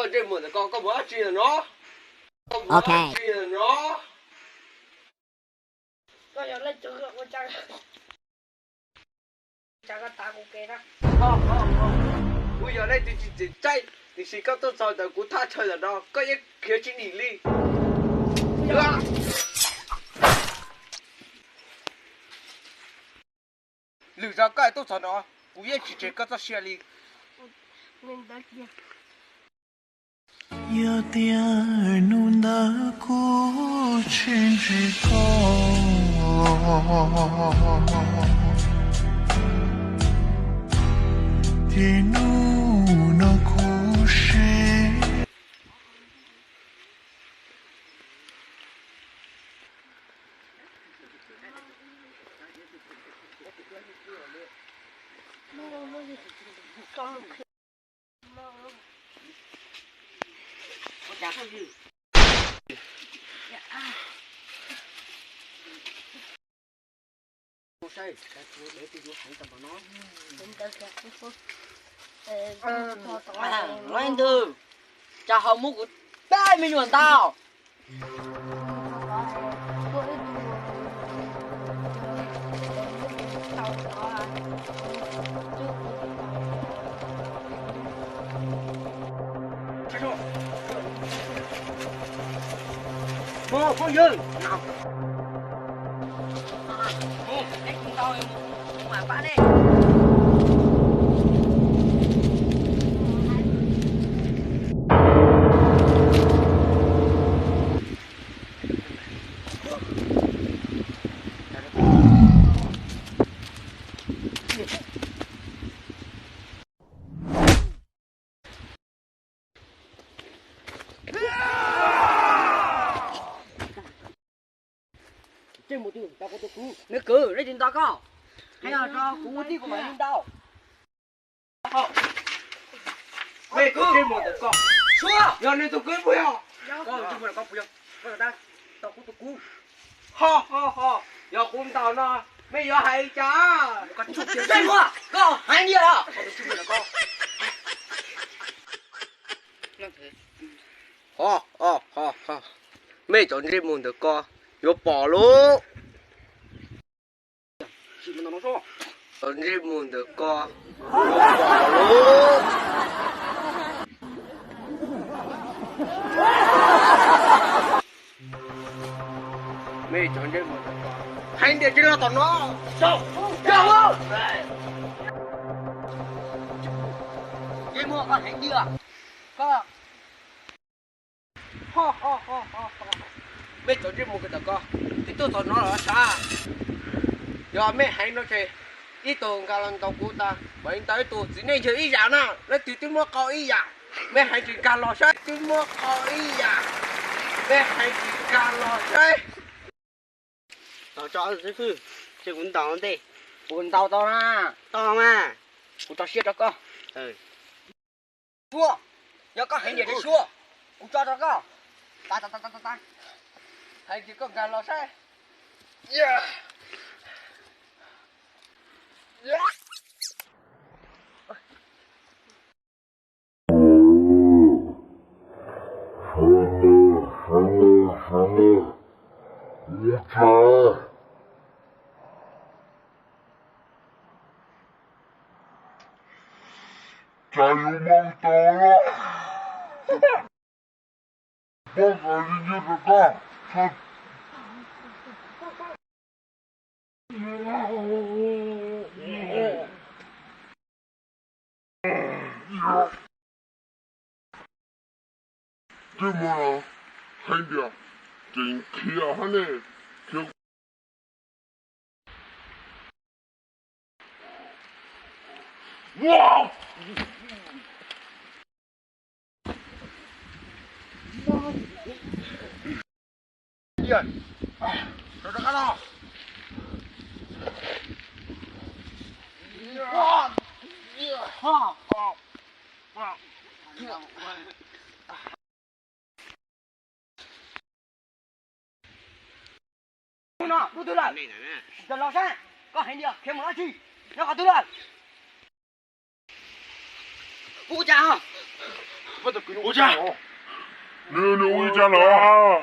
Koj ntsej muag ntawm koj, koj mus dab tsi ntawm no? Koj mus dab tsi ntawm no? Koj yog leej twg ua cas, cas koj tav kuv kev na? Kuv yog leej twg tsis tseem ceeb, tiam sis koj tuaj txog ntawm kuv thaj chaw ntawm no koj yeej khiav tsis dim li. Lwm zaus koj tuaj txog no kuv yeej tsis tseg koj txoj sia li. Yog tias hnub ntawd kuv tsis ntsib koj, ces hnub no kuv sib Los ntawd, cas ho muab kuv peb me nyuam ntau. Nws kwv, nej tsis nto koj, hais los tso kuv ua tij kuv mam li ntaus. Mej tus ntsej muag ntawm koj, yog nws tus kwv puas yog? Koj tus ntsej muag ntawm koj puas yog? Koj tab tom kuv tus kwv. Ho ho ho, yog kuv ntaus no mej yuav hais li cas? Ntsej muag, koj heev tiag. Ho ho ho, mej cov ntsej muag ntawm ko yuav pom lauj. Cov ntsej muag ntawm ko yuav pom lauj. Mej cov ntsej muag ntawm ko heev tiag, tsis los tom no. Ntsej muag koj heev tiag. Koj Mej cov ntsej muag ntawm ko, twb tuaj txog no los sav? Yog mej heev no ces ib tug nkag los ntaus kuv tas, mam li ntaus ib tug. Txiv neej yog ib yam na, leej twg twb muab qau ib yam. Mej heev tsis nkag los saib, twb muab qau ib yam. Mej heev tsis nkag los saib. Tau tso xib fwb, ces kuv ntaus ntej. Kuv ntaus tau na. Tau mas. Kuv tso siab rau koj. Suab, yog koj heev diam ces suab, kuv tso rau koj. Tas tas tas tas tas. Heev ces koj nkag los saib. Cas yuav moo tau lawm. Pab nqa li nyiaj rau koj. Ntsej muag no heev tiag, tseem khiav hab ne. Hnub no kuv twb lawm, los saib koj heev tiag khiav mus dab tsi, nyob qhov twg lawm. Kuv cas Ua tsa, nws nws ua ib tsa los.